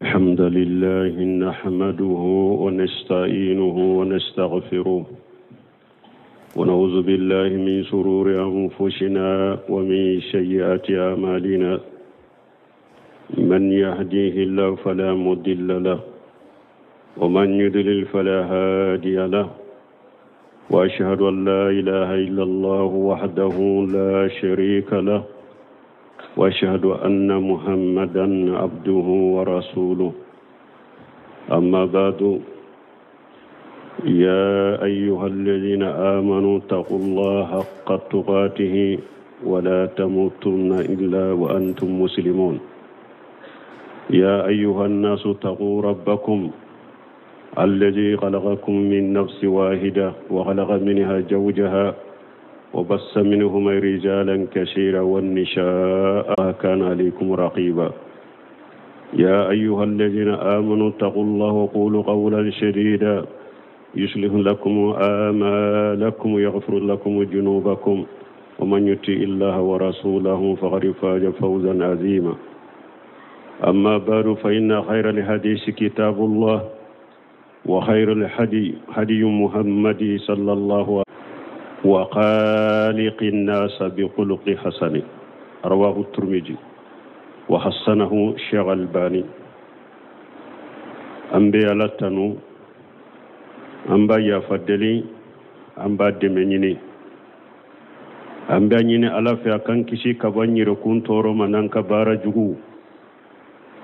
الحمد لله نحمده ونستعينه ونستغفره ونعوذ بالله من شرور أنفسنا ومن سيئات أعمالنا من يهديه الله فلا مضل له ومن يضلل فلا هادي له وأشهد أن لا إله إلا الله وحده لا شريك له واشهد ان محمدا عبده ورسوله اما بعد يا ايها الذين امنوا اتقوا الله حق تقاته ولا تموتن الا وانتم مسلمون يا ايها الناس اتقوا ربكم الذي خلقكم من نفس واحده وخلق منها زوجها وبس منهما رجالا كثيرا والنساء كان عليكم رقيبا يا أيها الذين آمنوا اتقوا الله وقولوا قولا شديدا يصلح لكم آمالكم ويغفر لكم ذنوبكم ومن يطع الله ورسوله فقد فاز فوزا عظيما أما بعد فإن خير الحديث كتاب الله وخير الحدي هدي محمد صلى الله عليه وخالق الناس بخلق حسن رواه الترمذي وحسنه الشيخ الباني an bɛ ala tanu an b'a yafa deli an b'a dɛmɛ ɲini an b'a ɲini ala fɛ a k'an kisi ka bɔ an yɛrɛkun tɔɔrɔ ma n'an ka baara juguw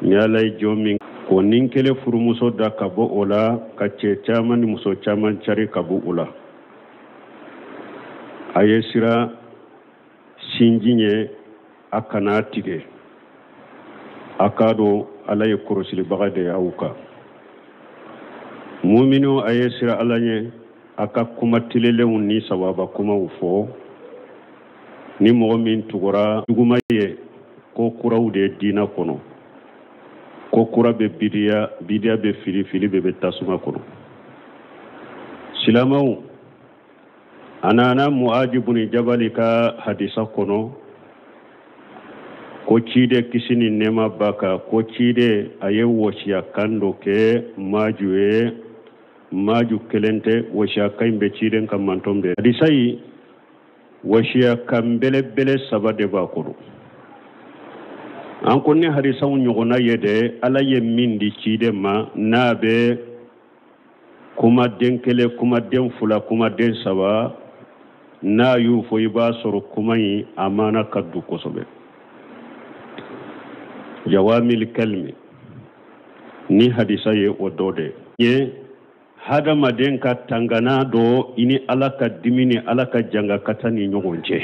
ni ala ye jɔn min k'o ni kelen furumuso da ka bɔ o la ka cɛ caman ni muso caman cari ka bɔ o la a ye siran sinji ɲɛ a kana tigɛ a k'a dɔn ala ye kɔrɔsilibaga de ye aw kan muminu a ye siran ala ɲɛ a ka kuma tilelenw ni sawaba kumaw fɔ ni mɔgɔ min tugura juguma ye ko kuraw de ye diina kɔnɔ ko kura bɛ bidiya bidiya bɛ fili fili bɛɛ bɛ tasuma kɔnɔ silamaw a nana muaji buni jabali ka hadisa kɔnɔ ko ciden kisi ni nɛɛma b'a kan ko ciden a ye wasiya kan dɔ kɛ maju ye maju kelen tɛ wasiya kan in bɛ ciden ka mantɔn bɛɛ hadisa yi wasiya kan belebele saba de b'a kɔnɔ an ko ni hadisaw ɲɔgɔnna ye dɛ ala ye min di ciden ma n'a bɛ kumaden kelen kumaden fila kumaden saba n'a y'u fɔ i b'a sɔrɔ kuma in a maana ka dun kosɛbɛ jawamil kalimi ni hadisa ye o dɔ de ye hadamaden ka tangana don i ni ala ka dimi ni ala ka jangakata ni ɲɔgɔn cɛ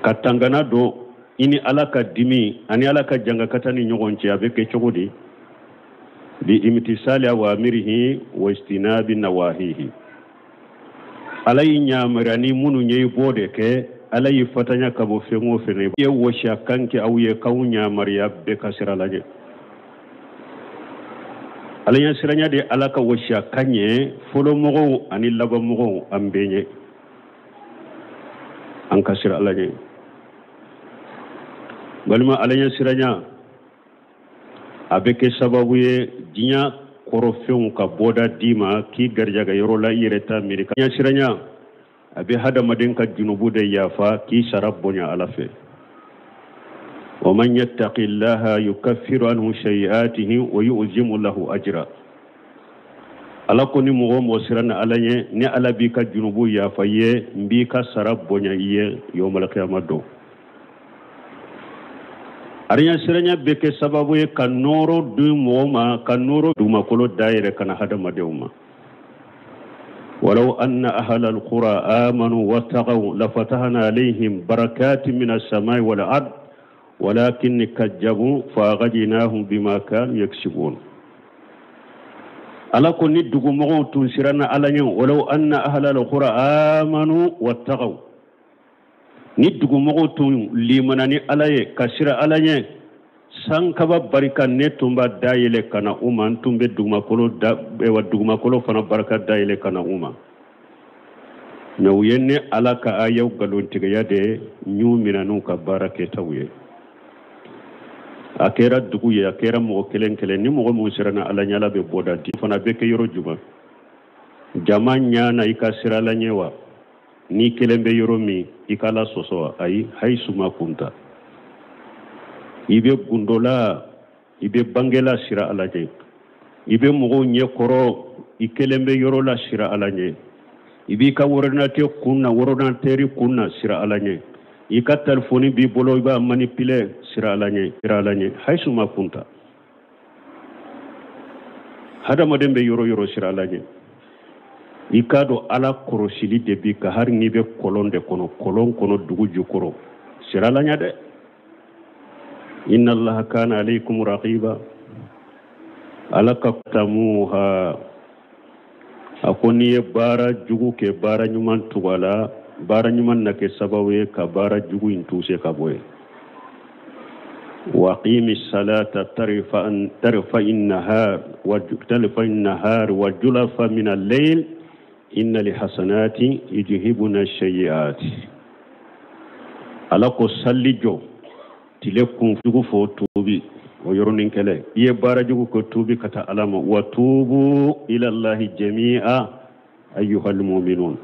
ka tangana don i ni ala ka dimi ani ala ka jangakata ni ɲɔgɔn cɛ a bɛ kɛ cogo di bi imtisali awamirihi wa istinabi nawahihi ala y'i yamaruya ni minnu ye i b'o de kɛ ala y'i fatanya ka bɔ fɛn o fɛn i ye wasiya kan kɛ aw ye k'aw yamaruya bɛɛ ka siran ala ɲɛ ala ɲɛsiranya de ala ka wasiya kan ye fɔlɔmɔgɔw ani labanmɔgɔw an bɛɛ ɲɛ an ka siran ala ɲɛ balima ala ɲɛsiranya a bɛ kɛ sababu ye diɲɛ kɔrɔfɛnw ka bɔda d'i ma k'i garijɛgɛ yɔrɔ la i yɛrɛ t'a miiri ka ɲɛsiranya a bɛ hadamaden ka junubu de yafa k'i sara bonya ala fɛ wa man yattaqi llaha yukaffiru anhu sayi'atihi wa yu'zimu lahu ajra ala ko ni mɔgɔ o mɔgɔ siranna ala ɲɛ ni ala b'i ka junubu yafa i ye n b'i ka sara bonya i ye yawmal qiyama don Alaɲɛsiranya bɛ kɛ sababu ye ka nɔɔrɔ di mɔgɔ ma ka nɔɔrɔ dugumakolo dayɛlɛ ka na hadamadenw ma walaw anna ahla alqura amanu wattaqaw lafatahna alayhim barakati min as-samai wal ard walakin kazzabu fa akhadnahum bima kanu yaksibun ala ko ni dugumɔgɔw tun siranna ala ɲɛ walaw anna ahla alqura amanu wattaqaw ni dugumɔgɔw tun limana ni ala ye ka siran ala ɲɛ sankaba barika ne tun b'a dayɛlɛ ka na u ma n tun bɛ dugumakolo da wa dugumakolo fana barika dayɛlɛ ka na u ma mɛ u ye ne ala ka ayaw nkalontigiya de n y'u minɛ n'u ka baara kɛtaw ye A kɛra dugu ye, a kɛra mɔgɔ kelen kelen, ni mɔgɔ min siranna Ala ɲɛ, Ala bɛ bɔda di fana. Bɛ kɛ yɔrɔ jumɛn? Jama ɲana, i ka siran Ala ɲɛ wa? N'i kelen bɛ yɔrɔ min, i ka Ala sɔsɔ wa? Ayi. Hayisuma kunta, i bɛ gundo la, i bɛ bangela, siran Ala ɲɛ. I bɛ mɔgɔw ɲɛ kɔrɔ, i kelen bɛ yɔrɔ la, siran Ala ɲɛ. I b'i ka ordinateur kun na, ordinateur kun na, siran Ala ɲɛ. I ka telefɔni b'i bolo, i b'a manipuler, siran Ala ɲɛ, siran Ala ɲɛ. Hayisuma kunta, hadamaden bɛ yɔrɔ yɔrɔ, siran Ala ɲɛ. I k'a dɔn Ala kɔrɔsili de b'i kan, hali n'i bɛ kɔlɔn de kɔnɔ, kɔlɔn kɔnɔ dugu jukɔrɔ, siran Ala ɲɛ dɛ. Inna allaha kana alaykum raqiba. Ala ka tamuha, a ko n'i ye baara jugu kɛ, baara ɲuman tugu a la, baara ɲuman na kɛ sababu ye ka baara jugu in tuse ka bɔ yen. Waqimi salata tarfa in nahar wa julafa min al-layl inna lihasanati yujhibuna sayyi'ati. Ala ko salli jɔ tile kun jugu fo tuubi o yɔrɔnin kɛlɛ. I ye baara jugu ko, tuubi ka taa Ala ma. Wa tuubu ila Allahi jami'a ayyuhal mu'minun.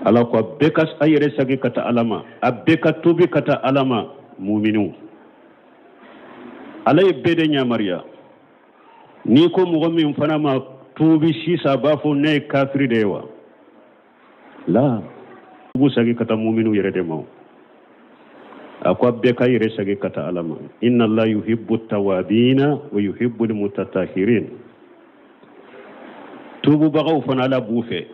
Ala ko a bɛɛ ka a yɛrɛ sagi ka taa Ala ma, a bɛɛ ka tuubi ka taa Ala ma, muminu. Ala ye bɛɛ de yamaruya. N'i ko mɔgɔ min fana ma tuubi sisan, a b'a fɔ ne ye kafiri de ye wa? La, b'u sagi ka taa muminu yɛrɛ de ma. A ko a bɛɛ ka yɛrɛ sagi ka taa Ala ma. Inna Allah yuhibbu tawabina wa yuhibbu almutatahirin. Tuububagaw fana, Ala b'u fɛ.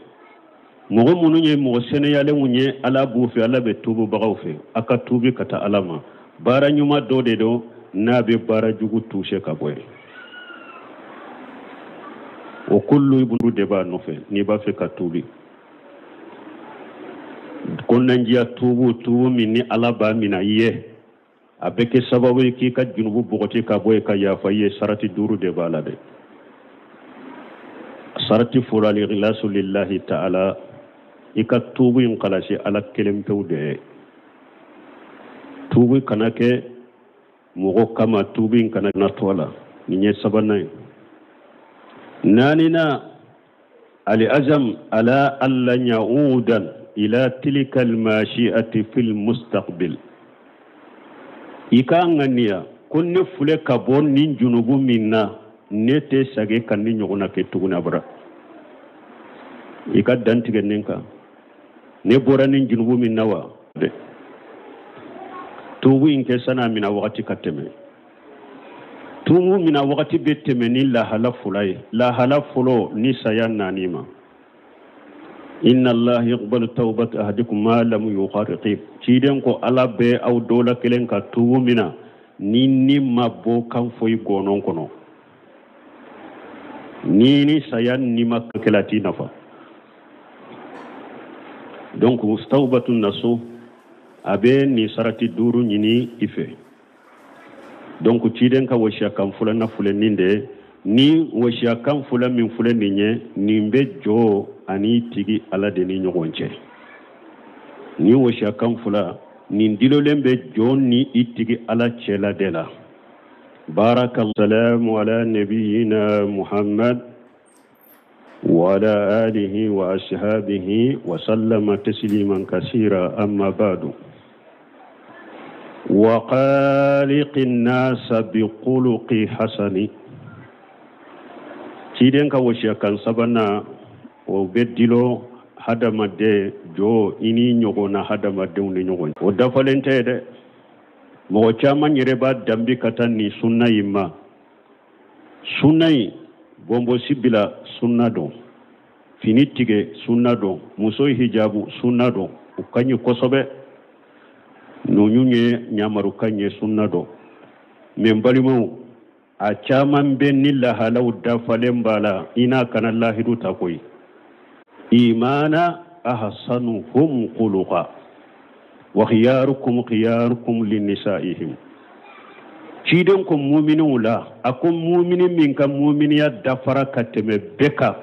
Mɔgɔ minnu ye mɔgɔ sɛnɛyalenw ye, Ala b'u fɛ, Ala bɛ tuububagaw fɛ. A ka tuubi ka taa Ala ma. Baara ɲuman dɔ de don n'a bɛ baara jugu tuse ka bɔ yen. O kullu ibnu de b'a nɔfɛ. N'i b'a fɛ ka tuubi, kɔnɔnandiya tuubu, tuubu min ni Ala b'a mina i ye, a bɛ kɛ sababu ye k'i ka junubu bɔgɔti ka bɔ yen, ka yafa i ye. Sarati duuru de b'a la dɛ. Sarati fɔlɔ, al-ikhlasu lillahi ta'ala. I ka tuubu in kalasi Ala kelen pewu de ye. Tuubu kana kɛ mɔgɔ kama, tuubu in kana na to a la. Nin ye sabanan ye. Naaninan, al-azam ala alla ya'udan ila tilka al-mashi'ati fil mustaqbil. I k'a ŋaniya ko ne filɛ ka bɔ nin junubu min na, ne tɛ sagi ka ni ɲɔgɔnna kɛ tuguni abada. I ka dantigɛ nin kan, ne bɔra nin junubu min na wa dɛ. Tuubu in kɛ san'a mina wagati ka tɛmɛ. Tuubu mina wagati bɛ tɛmɛ ni lahala fila ye. Lahala fɔlɔ, ni saya nani ma. Inna Allah yaqbalu tawbata ahadikum ma lam yugharqib. Ciden ko Ala bɛ aw dɔ la kelen ka tuubu mina ni ni ma bɔ kan foyi gɔnɔn kɔnɔ, ni saya ni ma kɛla t'i nafa. Donc tawbatu nasu, a bɛ nin sarati duuru ɲini i fɛ. Donc ciden ka wasiya kan filanan filɛ nin de. Ni wasiya kan fila min filɛ nin ye, nin bɛ jɔ ani tigi Ala de ni ɲɔgɔn cɛ. Ni wasiya kan fila nin dilolen bɛ jɔ ni i tigi Ala cɛla de la. Baraka salamu ala nabiyina Muhammad وعلى آله وأصحابه وسلم تسليما كثيرا. أما بعد، وخالق الناس بخلق حسن. Ciden ka wasiya kan sabanan, o bɛ dilo hadamaden jɔ i ni ɲɔgɔnna hadamadenw ni ɲɔgɔn. O dafalen tɛ dɛ. Mɔgɔ caman yɛrɛ b'a danbi ka taa nin sunna in ma. Sunna in, bɔnbɔsi bila sunna don, fini tigɛ sunna don, muso hijabu sunna don. O ka ɲi kosɛbɛ. Ninnu ye ɲamarukan ye, sunna don. Mɛ n balimaw, a caman bɛ ni lahalaw dafalen b'a la, i n'a kana lahidu ta koyi. Imana ahsanuhum khuluqa wa khiyarukum khiyarukum linisaihim. Ciden ko muminiw la, a ko mumini min ka muminiya dafara ka tɛmɛ bɛɛ kan,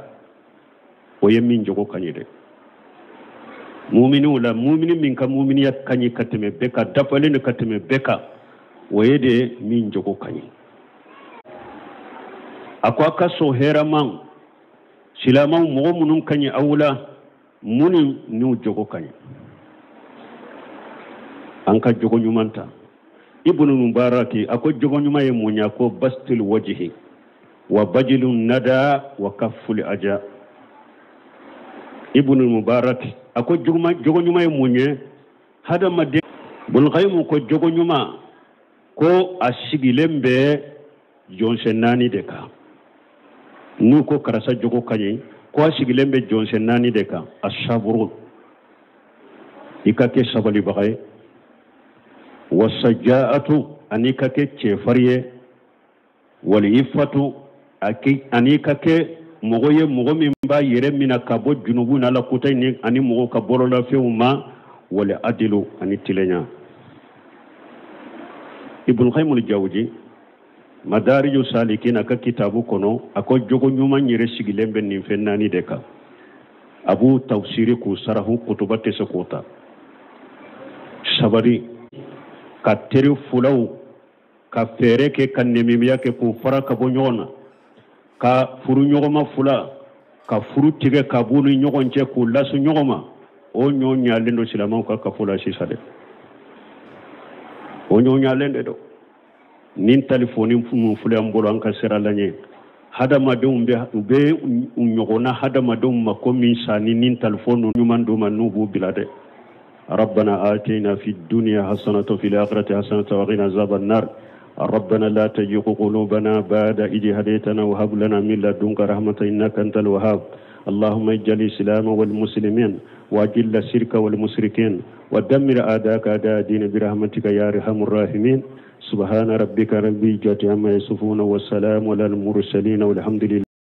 o ye min jogo ka ɲi dɛ. Muminiw la, mumini min ka muminiya ka ɲi ka tɛmɛ bɛɛ kan, dafalen don ka tɛmɛ bɛɛ kan. O ye de min jogo ka ɲi. A ko a ka sɔn hɛrɛma silamaw, mɔgɔ minnu ka ɲi aw la, minnu n'u jogo ka ɲi. An ka jogo ɲuman ta. Ibnu Mubaraki a ko jogo ɲuman ye mun ye? A ko bastil wajihi wa bajilun nada wa kaful aja. Ibnu Mubaraki a ko jogo ɲuman ye mun ye? Hadamaden Bulkayimu ko jogo ɲuman ko a sigilen bɛ jɔnsen naani de kan. N'u ko karisa jogo ka ɲi, ko a sigilen bɛ jɔnsen naani de kan. A saburu, i ka kɛ sabalibaga ye, wasajaatu, ani ka kɛ cɛfari ye, walifatu, ani ka kɛ mɔgɔ ye mɔgɔ min b'a yɛrɛ mina ka bɔ junubu n'a la kota ni ani mɔgɔw ka bɔlɔlafɛnw ma, wali adilu, ani tilenya. Ibn Qayyim al-Jawzi Madariju Salikin a ka kitabu kɔnɔ, a ko jogo ɲuman yɛrɛ sigilen bɛ nin fɛn naani de kan. A b'u tafsiri k'u sarahu, kutuba tɛ se k'o ta. Sabari, ka teri fulaw ka fɛɛrɛ kɛ ka nɛmɛmiya kɛ k'u fara ka bɔ ɲɔgɔn na, ka furu ɲɔgɔnma fula ka furu tigɛ ka b'u ni ɲɔgɔn cɛ k'u lasu ɲɔgɔn ma. O ɲɔ ɲalen don silamɛw ka kafo la sisan dɛ, o ɲɔ ɲalen de don. Nin talifoni mun filɛ an bolo, an ka sira la ɲɛ hadamadenw bɛ u bɛ ɲɔgɔnna hadamadenw mako min sa ni nin talifoni ɲuman d'u ma, n'u b'u bila dɛ. ربنا آتنا في الدنيا حسنة وفي الآخرة حسنة وقنا عذاب النار. ربنا لا تزغ قلوبنا بعد إذ هديتنا وهب لنا من لدنك رحمة إنك أنت الوهاب. اللهم اجعل الإسلام والمسلمين وأجل الشرك والمشركين ودمر أعداءك أعداء الدين برحمتك يا أرحم الراحمين. سبحان ربك رب العزة عما يصفون والسلام على المرسلين والحمد لله.